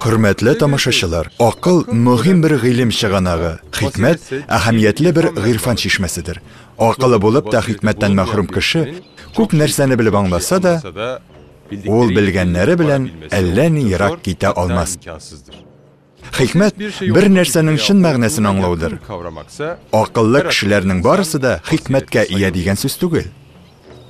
Хөрмәтле тамашачылар, акыл мөһим бер гыйлем чыганагы, хикмәт әһәмиятле бер гыйрфан чишмәседер. Акылы булып та хикмәттән мәхрүм кеше күп нәрсәне белеп аңласа да, ул белгәннәре белән әллә ни ерак китә алмас. Хикмәт бер нәрсәнең чын мәгънәсен аңлаудыр. Акыллы кешеләрнең барысы да хикмәткә ия дигән сүз түгел.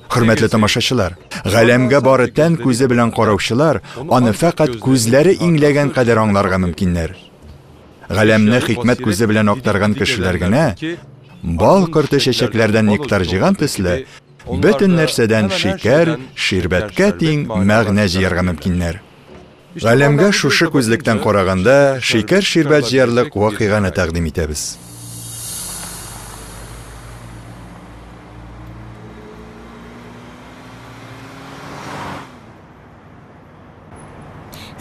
Хөрмәтле тамашачылар, галәмгә бары тән күзе белән караучылар аны фәкать күзләре иңләгән кадәр аңларга мөмкиннәр. Галәмне хикмәт күзе белән актарган кешеләр генә, бал корты чәчәкләрдән нектар җыйган төсле, бөтен нәрсәдән шикәр, ширбәткә тиң мәгънә җыярга мөмкиннәр. Галәмгә шушы күзлектән караганда, шикәр-ширбәт җыярлык вакыйганы тәкъдим итәбез.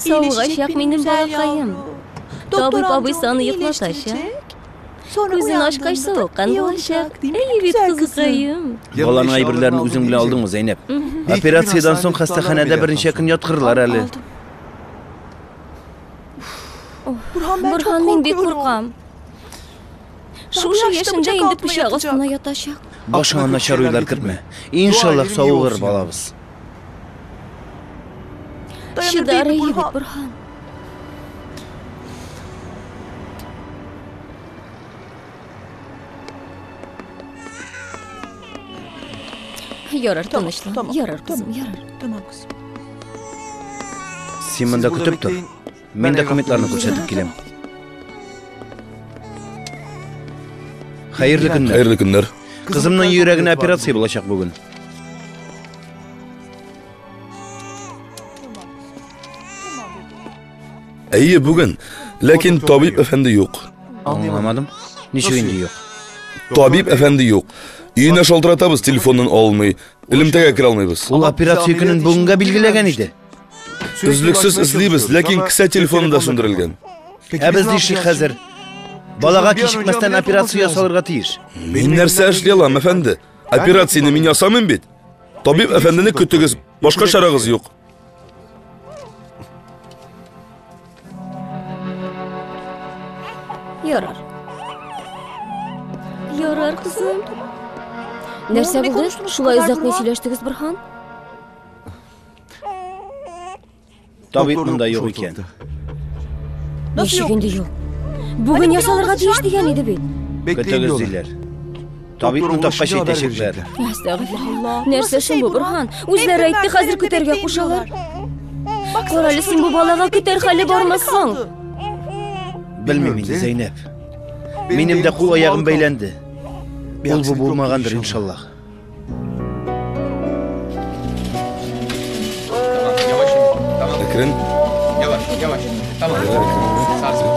Савыгачак минем балакаем. Табиб абыйсы аны йоклатачак. Күзен ачкач савыккан булачак. Әйе бит, кызыкаем. Баланың әйберләрен үзең белән алдыңмы, Зәйнәп? Операциядән соң хастаханәдә берничә көн яткырырлар әле. Борһан, мин бик куркам. Шушы яшендә инде пычак астына ятачак. Башыңа начар уйлар кертмә. Иншаллаһ, савыгыр балабыз. Чыдар ие бит, Борһан. Ярар, тынычлан. Ярар, кызым, ярар. Tamam kızım. Син монда көтеп тор. Мин документларны күрсәтеп киләм. Хәерле көннәр. Хәерле көннәр. Кызымның йөрәгенә операция булачак бүген. Әйе, бүген. Ләкин табиб әфәнде юк. Аңламадым. Ничек инде юк? Табиб әфәнде юк. Өенә шалтыратабыз, телефоннан алынмый. Элемтәгә керә алмыйбыз. Ул операция көнен бүгенгә билгеләгән иде. Өзлексез эзлибез, ләкин кесә телефоны да сүндерелгән. Ә без нишлик хәзер? Балага кичекмәстән операция ясалырга тиеш. Мин нәрсә эшли алам, әфәнде? Операцияне мин ясамыйм бит. Табиб әфәндене көтегез, башка чарагыз юк. Ярар. Ярар, кызым. Нәрсә булды? Шулай озак ни сөйләштегез, Борһан? Табиб монда юк икән. Ничек инде юк? Бүген ясалырга тиеш дигән иде бит. Көтегез диләр. Табибны тапкач әйтәчәкләр. Әстәгъфирулла. Нәрсә соң бу, Борһан? Үзләре әйтте, хәзер көтәргә кушалар. Карале, син бу балага көтәр хәле бармы соң? Белмим инде, Зәйнәп. Минем дә кул аягым бәйләнде. Ул бу булмагандыр, иншаллаһ. Әкрен. Yavaş, yavaş. Tamam. Sarsın.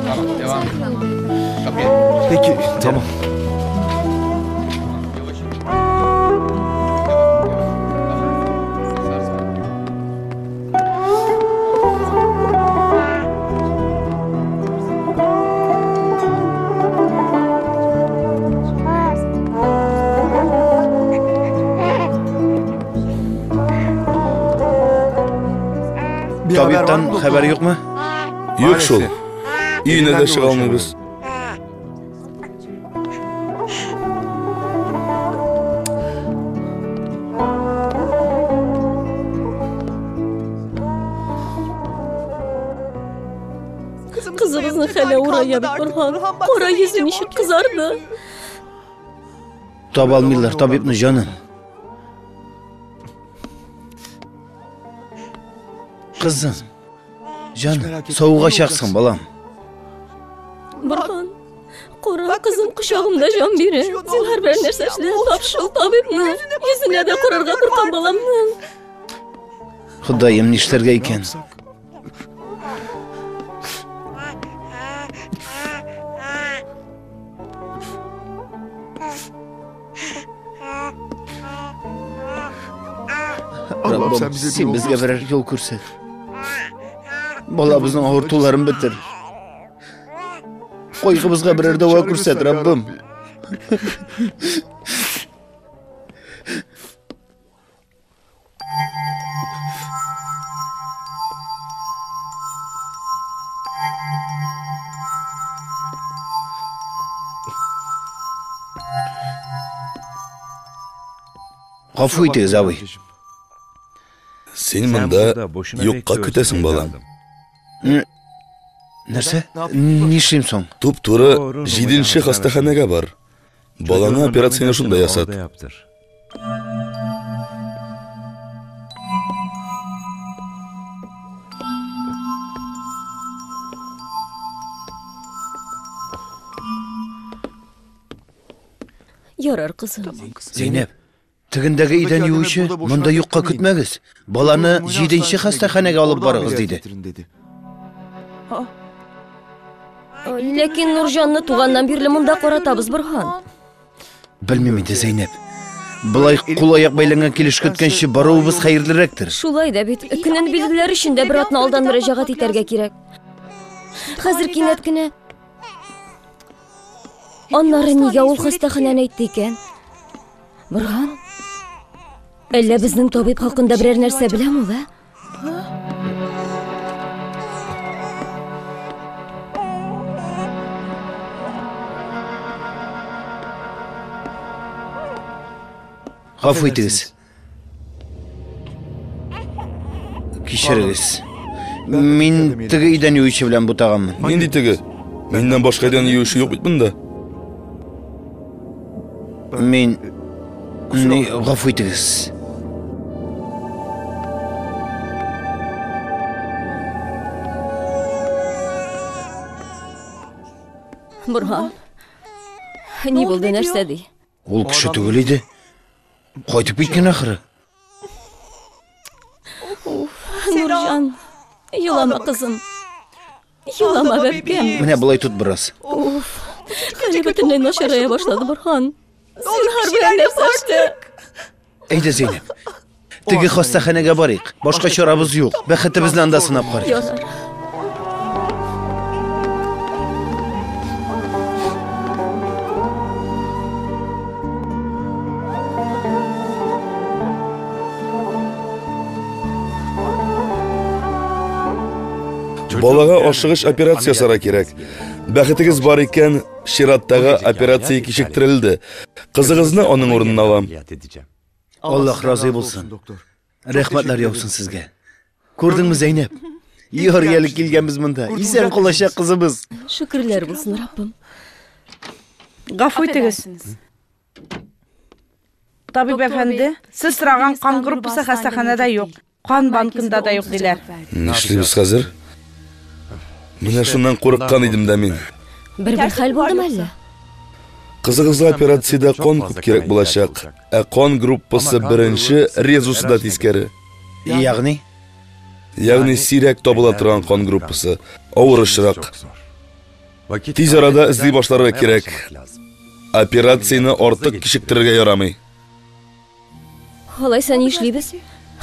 Tamam, devam et. Kapıya. Peki, tamam. Yavaş. Yavaş, yavaş. Tamam. Sarsın. Табибтан хәбәр юкмы? Юк шул. Өенә дә чыга алмыйбыз. Кызыбызның хәле авырая бит, Борһан. Кара йөзе ничек кызарды. Таба алмыйлар табибны, җаным. Кызым, җаным, савыгачаксың, балам. Борһан, кара, кызым кочагымда җан бирә. Зинһар берәр нәрсә эшлә, тап шул табибны. Йөзенә дә карарга куркам баламның. Ходаем, нишләргә икән? Раббым, син безгә берәр юл күрсәт. Балабызның авыртуларын бетер. Кайгыбызга берәр дәва күрсәт, Раббым. Гафу итегез, абый. Син монда юкка көтәсең, балам. Нәрсә? Нишлим соң? Туп-туры җиденче хастаханәгә бар. Балаңа операцияне шунда ясат. Ярар, кызым. Зәйнәп, тегендәге идән юучы, монда юкка көтмәгез. Баланы җиденче хастаханәгә алып барыгыз, диде. Ләкин Нурҗанны туганнан бирле монда каратабыз, Борһан. Белмим инде, Зәйнәп. Болай кул-аяк бәйләнгән килеш көткәнче баруыбыз хәерлерәктер. Шулай да бит, көнен билгеләр өчен дә бер атна алдан мөрәҗәгать итәргә кирәк. Хәзер кинәт кенә. Аннары нигә ул хастаханәне әйтте икән? Борһан, әллә безнең табиб хакында берәр нәрсә беләме ул, ә? Гафу итегез. Кичерегез. Мин теге идән юучы белән бутаганмын. Нинди теге? Миннән башка идән юучы юк бит монда. Мин ни гафу итегез. Борһан. Ни булды, нәрсә ди? Ул кеше түгел иде. Кайтып киткән ахры. Нурҗан, елама, кызым. Елама, бәбкәм. Менә болай тот бераз. Уф, хәле бөтенләй начарая башлады, Борһан. Зинһар белән нәрсә эшлик. Әйдә, Зәйнәп. Теге хастаханәгә барыйк. Башка чарабыз юк. Бәхетебезне анда сынап карыйк. Ярар. Балага ашыгыч операция ясарга кирәк. Бәхетегез бар икән, чираттагы операция кичектерелде. Кызыгызны аның урынына алам. Аллаһ разый булсын. Рәхмәтләр яусын сезгә. Күрдеңме, Зәйнәп? Ярый әле килгәнбез монда. Исән калачак кызыбыз. Шөкерләр булсын, Раббым. Гафу итегез. Табиб әфәнде, сез сораган кан группасы хастаханәдә юк. Кан банкында да юк диләр. Нишлибез хәзер? Менә шуннан курыккан идем дә мин. Бер-бер хәл булдымы әллә? Кызыгызга операциядә кан күп кирәк булачак. Ә кан группасы беренче, резусы да тискәре. Ягъни? Ягъни сирәк табыла торган кан группасы. Авыр очрак. Тиз арада эзли башларга кирәк. Операцияне артык кичектерергә ярамый. Алайса нишлибез?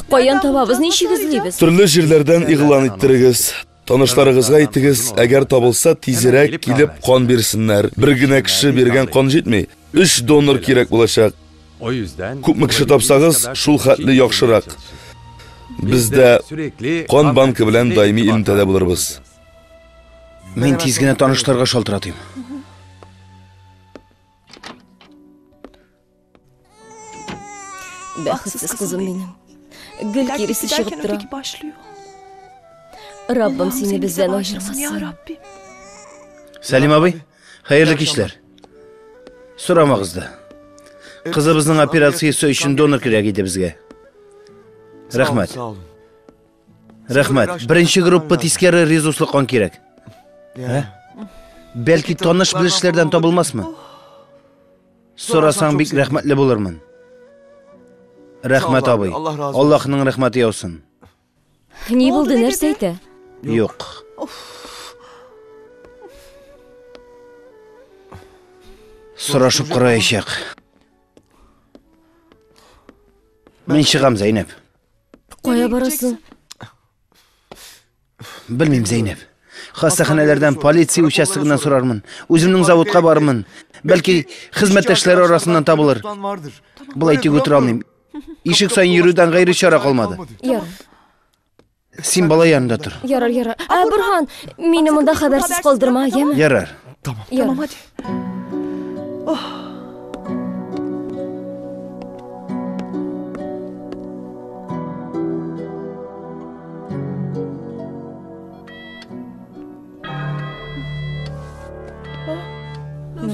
Каян табабыз, ничек эзлибез? Төрле җирләрдән игълан иттерегез. Танышларыгызга әйтегез, әгәр табылса, тизрәк килеп кан бирсеннәр. Бер генә кеше биргән кан җитми. Өч донор кирәк булачак. Күпме кеше тапсагыз, шул хәтле яхшырак. Без дә кан банкы белән даими элемтәдә булырбыз. Мин тиз генә танышларга шалтыратыйм. Бәхетсез кызым минем. Гел киресе чыгып тора. Раббым сине бездән аермасын. Сәлим абый, хәерле кичләр. Сорамагыз да. Кызыбызның операциясе өчен донор кирәк иде безгә. Рәхмәт. Рәхмәт. Беренче группа тискәре резуслы кан кирәк. Ә? Бәлки таныш белешләрдән табылмасмы? Сорасаң бик рәхмәтле булырмын. Рәхмәт абый. Аллаһның рәхмәте яусын. Ни булды, нәрсә әйтә? Юк. Сорашып караячак. Мин чыгам, Зәйнәп. Кая барасың? Белмим, Зәйнәп. Хастаханәләрдән, полиция участогыннан сорармын. Үземнең заводка барырмын. Бәлки, хезмәттәшләр арасыннан табылыр. Болай тик утыра алмыйм. Ишек саен йөрүдән гайре чара калмады. Ярар. Син бала янында тор. Ярар, ярар. Ә, Борһан, мине монда хәбәрсез калдырма, яме? Ярар. Ярар. Hadi.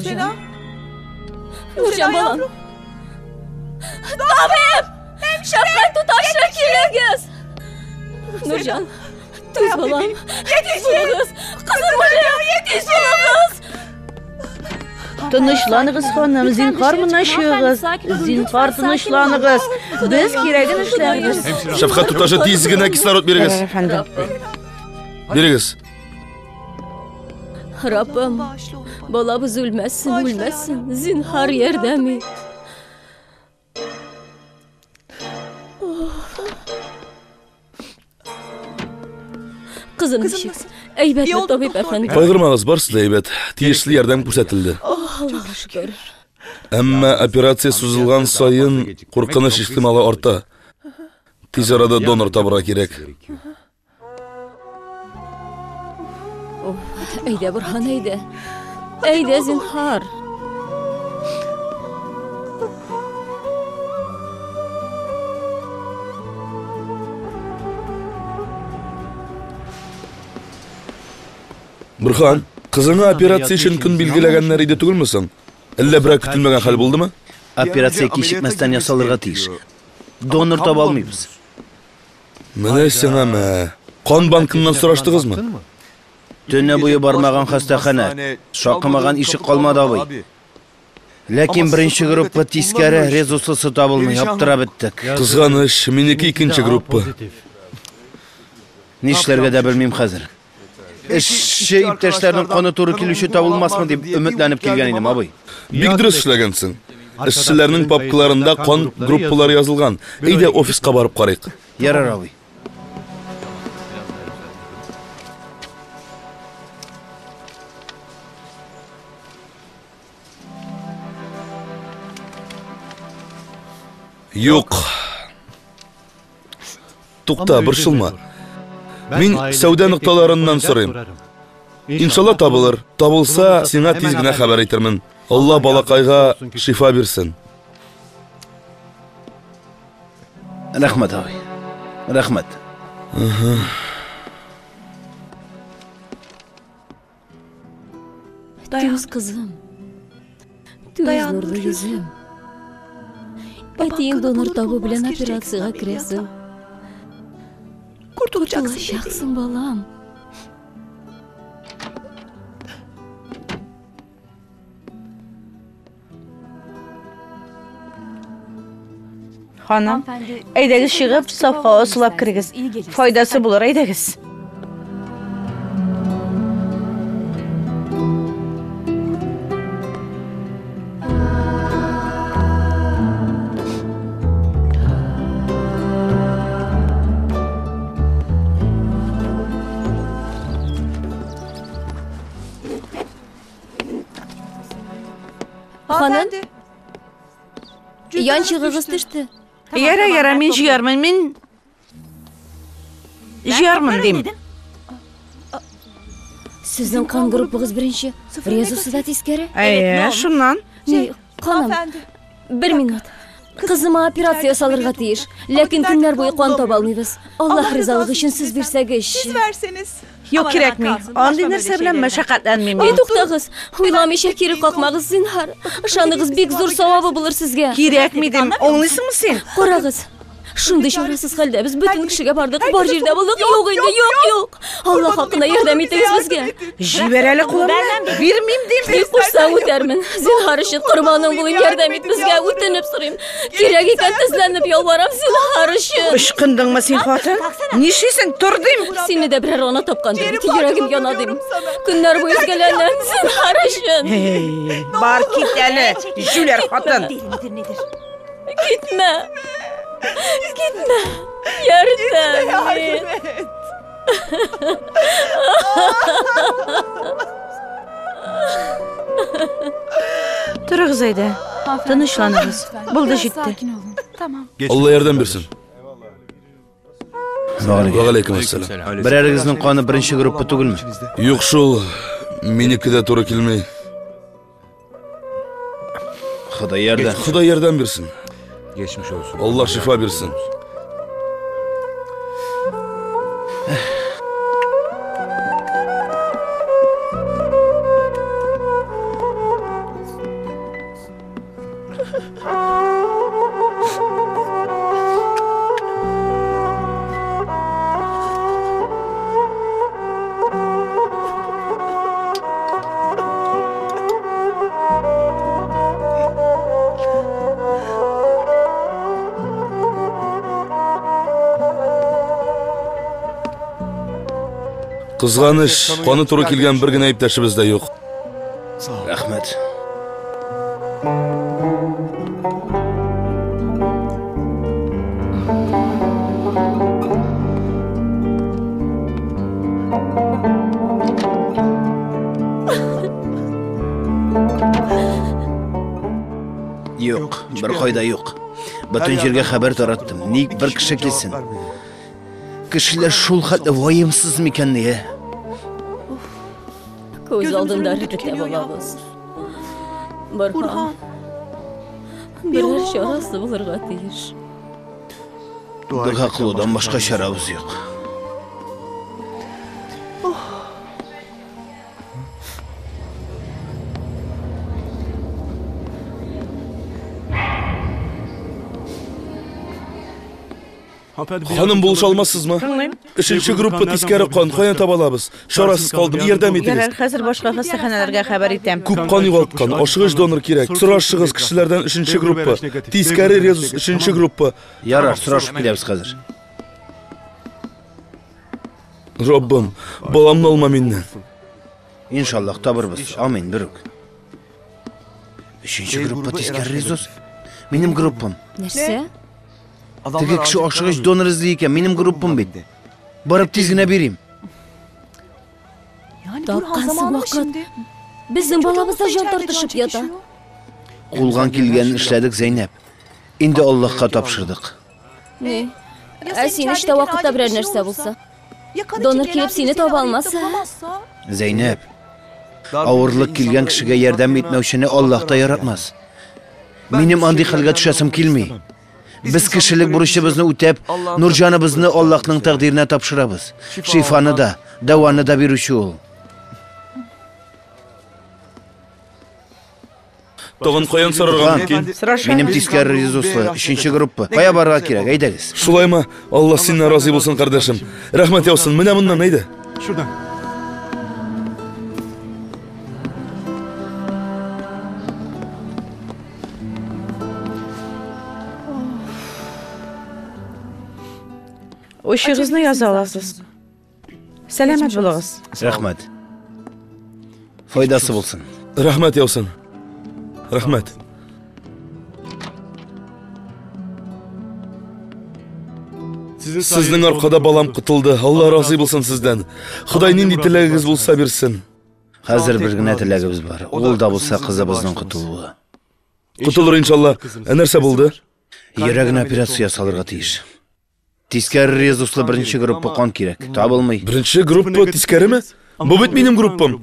Нурҗан. Нурҗан балам. Табиб! Шәфкать туташы, килегез! Нурҗан, түз балам. Тиз булыгыз. Кызым үлә, тиз булыгыз. Тынычланыгыз, ханым, зинһар моннан чыгыгыз. Зинһар тынычланыгыз. Без кирәген эшләрбез. Шәфкать туташы, тиз генә кислород бирегез. Әфәндем. Бирегез. Раббым, балабыз үлмәсен, үлмәсен. Зинһар ярдәм ит. Кызым ничек? Әйбәтме, табиб әфәнде? Кайгырмагыз, барысы да әйбәт. Тиешле ярдәм күрсәтелде. Аллага шөкер. Әмма операция сузылган саен куркыныч ихтималы арта. Тиз арада донор табырга кирәк. Әйдә, Борһан, әйдә. Әйдә, зинһар. Борһан, кызыңа операция өчен көн билгеләгәннәр иде түгелме соң? Әллә берәр көтелмәгән хәл булдымы? Операция кичекмәстән ясалырга тиеш. Донор таба алмыйбыз. Менә сиңа мә. Кан банкыннан сораштыгызмы? Төне буе бармаган хастаханә, шакымаган ишек калмады, абый. Ләкин беренче группа тискәре резуслысы табылмый, аптырап беттек. Кызганыч, минеке икенче группа. Нишләргә дә белмим хәзер. Эшче иптәшләрнең каны туры килүче табылмасмы дип өметләнеп килгән идем, абый. Бик дөрес эшләгәнсең. Эшчеләрнең папкаларында кан группалары язылган. Әйдә офиска барып карыйк. Ярар, абый. Юк. Тукта, борчылма. Мин сәүдә нокталарыннан сорыйм. Иншалла табылыр. Табылса, сиңа тиз генә хәбәр итермен. Алла балакайга шифа бирсен. Рәхмәт, абый. Рәхмәт. Түз, кызым. Түз, нурлы йөзем. Әтиең донор табу белән операциягә керәсең. Куртулачаксың, балам. Ханым, әйдәгез чыгып, саф һава сулап керегез. Файдасы булыр, әйдәгез. Ханым, янчыгыгыз төште. Яра, яра, мин җыярмын, мин җыярмын дим. Сезнең кан группагыз беренче. Резусы да тискәре. Әйе, шуннан. Ни, ханым, бер минут. Кызыма операция ясалырга тиеш. Ләкин көннәр буе кан таба алмыйбыз. Аллаһ ризалыгы өчен сез бирсәгезче. Юк, кирәкми. Андый нәрсә белән мәшәкатьләнмим Ни мин. туктагыз? Уйламыйча кире какмагыз, зинһар. Ышаныгыз, бик зур савабы булыр сезгә. Кирәкми дим. Аңлыйсыңмы син? Карагыз. Шундый чарасыз хәлдә без бөтен кешегә бардык, бар җирдә булдык. Юк инде, юк, юк. Аллаһ хакына ярдәм итегез безгә. Җибәр әле кулымны. Бирмим дим. Ни кушсаң үтәрмен. Зинһар өчен корбаның булыйм, ярдәм ит безгә, үтенеп сорыйм. Кирәк икән тезләнеп ялварам, зинһар өчен. Ычкындыңмы син, хатын? Нишлисең? Тор дим. Сине дә берәр ана тапкандыр бит, йөрәгем яна дим. Көннәр буе өзгәләнәм, зинһар өчен. Эй, бар кит әле, җүләр хатын. Китмә. Китмә. Ярдәм ит. Торыгыз әйдә. Тынычланыгыз. Булды җитте. Алла ярдәм бирсен. Вәгаләйкүм әссәлам. Берәрегезнең каны беренче группа түгелме? Юк шул, минеке дә туры килми. Ходай ярдәм. Ходай ярдәм бирсен. Geçmiş olsun. Алла шифа бирсен. Кызганыч, каны туры килгән бер генә иптәшебез дә юк. Рәхмәт. Юк, бер кайда юк. Бөтен җиргә хәбәр тараттым. Ник бер кеше килсен? Кешеләр шул хәтле ваемсыз микәнни, ә? Күз алдында эреп бетә балабыз. Борһан. Берәр чарасы булырга тиеш. Дога кылудан башка чарабыз юк. Ханым, булыша алмассызмы? Тыңлыйм. Өченче группа тискәре кан каян таба алабыз? Чарасыз калдым, ярдәм итегез. Ярар, хәзер башка хастаханәләргә хәбәр итәм. Күп кан югалткан, ашыгыч донор кирәк. Сорашыгыз кешеләрдән өченче группа. Тискәре резус өченче группа. Ярар, сорашып киләбез хәзер. Раббым, баламны алма миннән. Иншаллаһ табырбыз. Амин, берүк. Өченче группа тискәре резус. Минем группам. Нәрсә? Теге кеше ашыгыч донор эзли икән, минем группам бит. Барып тиз генә бирим. Тапкансың вакыт. Безнең балабыз да җан тартышып ята. Кулган килгәнен эшләдек, Зәйнәп. Инде Аллаһка тапшырдык. Ни? Ә син эштә вакытта берәр нәрсә булса? Донор килеп сине таба алмаса? Зәйнәп, авырлык килгән кешегә ярдәм итмәүчене Аллаһ та яратмас. Минем андый хәлгә төшәсем килми. Без кешелек бурычыбызны үтәп, Нурҗаныбызны Аллаһның тәкъдиренә тапшырабыз. Шифаны да, дәваны да бирүче ул. Тагын каян сорарга мөмкин? Минем тискәре резуслы, өченче группа. Кая барырга кирәк? Әйдәгез. Шулаймы? Аллаһ синнән разый булсын, кардәшем. Рәхмәт яусын. Менә моннан, әйдә. Şuradan. Ошыгызны яза аласыз. Сәламәт булыгыз. Рәхмәт. Файдасы булсын. Рәхмәт яусын. Рәхмәт. Сезнең аркада балам котылды. Алла разый булсын сездән. Ходай нинди теләгегез булса бирсен. Хәзер бер генә теләгебез бар. Ул да булса кызыбызның котылуы. Котылыр иншалла. Ә нәрсә булды? Йөрәгенә операция ясалырга тиеш. Тискәре резуслы беренче группа кан кирәк. Табылмый. Беренче группа тискәреме? Бу бит минем группам.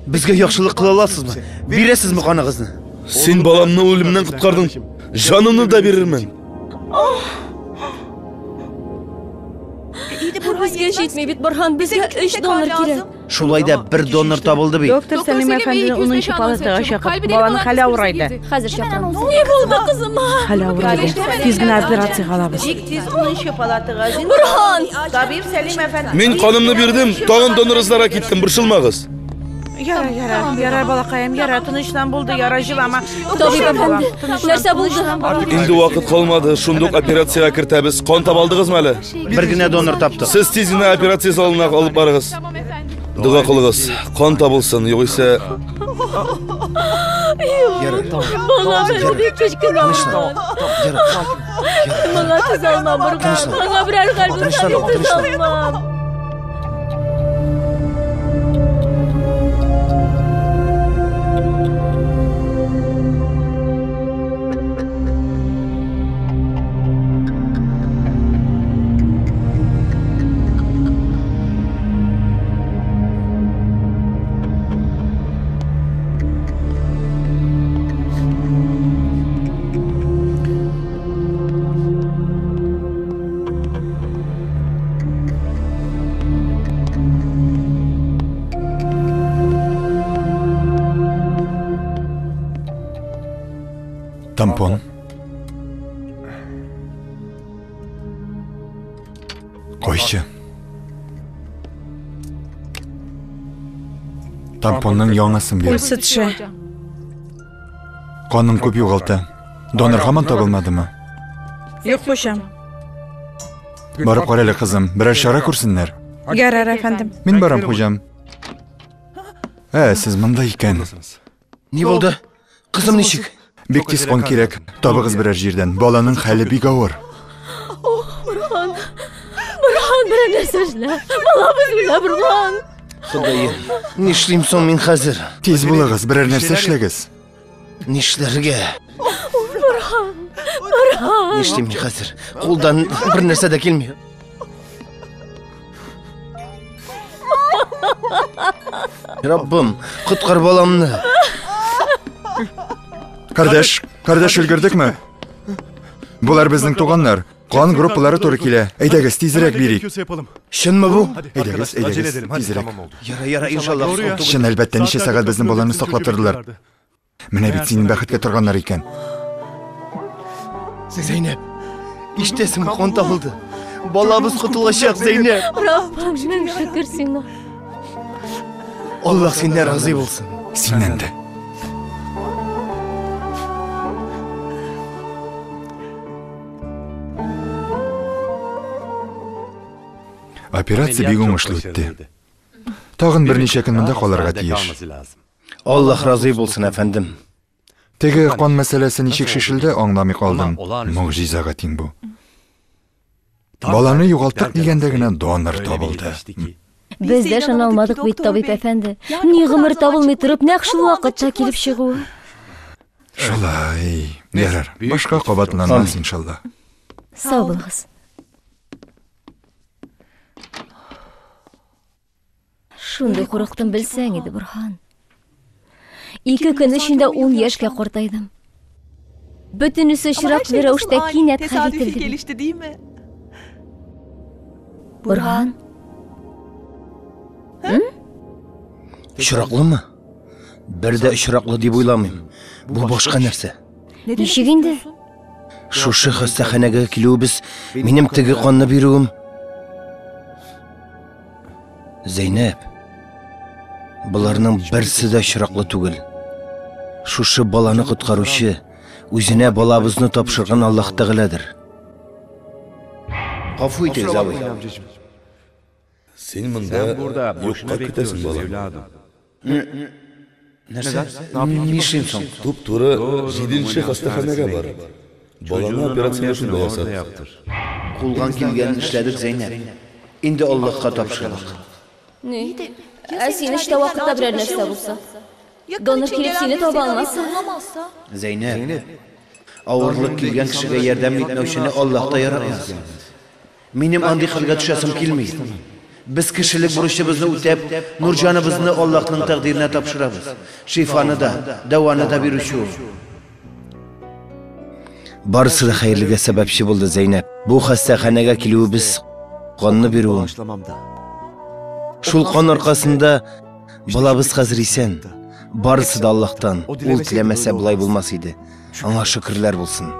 Безгә яхшылык кыла аласызмы? Бирәсезме каныгызны? Син баламны үлемнән коткардың. Җанымны да бирермен. Безгә җитми бит, Борһан, безгә өч донор кирәк. Шулай да бер донор табылды бит. Доктор Сәлим әфәндене 10 палатага чакыр. Баланың хәле авырайды. Хәзер чакырам. Ни булды кызыма? Хәле авырайды. Тиз генә операциягә алабыз. Бик тиз 10 палатага. Борһан! Табиб Сәлим әфәнде. Мин канымны бирдем, тагын донор эзләргә киттем, борчылмагыз. Яра, яра, яра, балакаем, яра, тынычлан булды, яра, җылама. Табиб әфәнде, нәрсә булды? Инде вакыт калмады, шундук операциягә кертәбез. Кан таба алдыгызмы әле? Бер генә донор таптык. Сез тиз генә операция залына алып барыгыз. Дога кылыгыз, кан табылсын, югыйсә Балам әле бик кечкенә. Моңа түзә алмам, Борһан. Моңа берәр хәл булса, мин түзә алмам. Тампон. Кайчы. Тампонның яңасын бир. Пульсы төшә. Канын күп югалта. Донор һаман табылмадымы? Юк, хуҗам. Барып кара әле, кызым, берәр чара күрсеннәр. Ярар, әфәндем. Мин барам, хуҗам. Ә, сез монда икән. Ни булды? Кызым ничек? Бик тиз кан кирәк. Табыгыз берәр җирдән. Баланың хәле бик авыр. Борһан. Борһан, берәр нәрсә эшлә. Балабыз үлә, Борһан. Ходаем, нишлим соң мин хәзер? Тиз булыгыз, берәр нәрсә эшләгез. Нишләргә? Борһан, Борһан. Нишлим мин хәзер? Кулдан бер нәрсә дә килми. Раббым, коткар баламны. Кардәш, кардәш өлгердекме? Болар безнең туганнар. Кан группалары туры килә. Әйдәгез, тизрәк бирик. Чынмы бу? Әйдәгез, әйдәгез, тизрәк. Яра, яра, иншаллаһ. Соң түгел. Чын, әлбәттә, ничә сәгать безнең баланы саклап тордылар. Менә бит синең бәхеткә торганнар икән. Зәйнәп, ишетәсеңме, кан табылды. Балабыз котылачак, Зәйнәп. Раббым, мең шөкер сиңа. Аллаһ синнән разый булсын. Синнән дә. Операция бик уңышлы үтте. Тагын берничә көн монда калырга тиеш. Аллаһ разый булсын, әфәндем. Теге кан мәсьәләсе ничек чишелде, аңламый калдым. Могҗизага тиң бу. Баланы югалттык дигәндә генә донор табылды. Без дә ышана алмадык бит, табиб әфәнде. Ни гомер табылмый торып, нәкъ шул вакытта килеп чыгуы. Шулай. Ярар, башка кабатланмас, иншалла. Сау булыгыз. Шундый курыктым, белсәң иде, Борһан. Ике көн эчендә ун яшькә картайдым. Бөтенесе очраклы рәвештә кинәт хәл ителде. Борһан. Очраклымы? Бер дә очраклы дип уйламыйм. Бу башка нәрсә. Ничек инде? Шушы хастаханәгә килүебез, минем теге канны бирүем. Зәйнәп, боларның берсе дә очраклы түгел. Шушы баланы коткаручы, үзенә балабызны тапшырган Аллаһ Тәгаләдер. Гафу итегез, абый. Син монда юкка көтәсең, балам. Нәрсә? Нишлим соң? Туп-туры җиденче хастаханәгә бар. Баланы операцияне шунда ясат. Кулдан килгәнен эшләдек, Зәйнәп. Инде Аллаһка тапшырдык. Ни? Ә син эштә вакытта берәр нәрсә булса? Донор килеп сине таба алмаса? Зәйнәп, авырлык килгән кешегә ярдәм итмәүчене Аллаһ та яратмас. Минем андый хәлгә төшәсем килми. Без кешелек бурычыбызны үтәп, Нурҗаныбызны Аллаһның тәкъдиренә тапшырабыз. Шифаны да, дәваны да бирүче ул. Барысы да хәерлегә сәбәпче булды, Зәйнәп. Бу хастаханәгә килүебез, канны бирүем. Шул кан аркасында балабыз хәзер исән. Барысы да Аллаһтан. Ул теләмәсә болай булмас иде. Аңа шөкерләр булсын.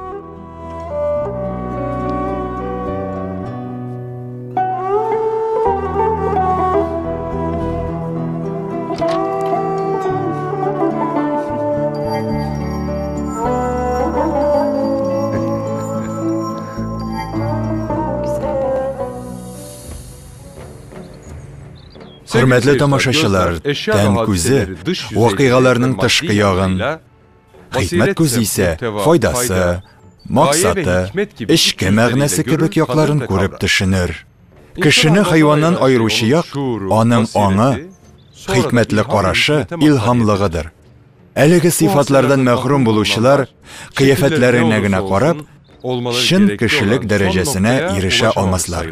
Хөрмәтле тамашачылар, тән күзе вакыйгаларның тышкы ягын, хикмәт күзе исә файдасы, максаты, эчке мәгънәсе кебек якларын күреп төшенер. Кешене хайваннан аеручы як аның аңы, хикмәтле карашы, илһамлыгыдыр. Әлеге сыйфатлардан мәхрүм булучылар кыяфәтләренә генә карап, чын кешелек дәрәҗәсенә ирешә алмаслар.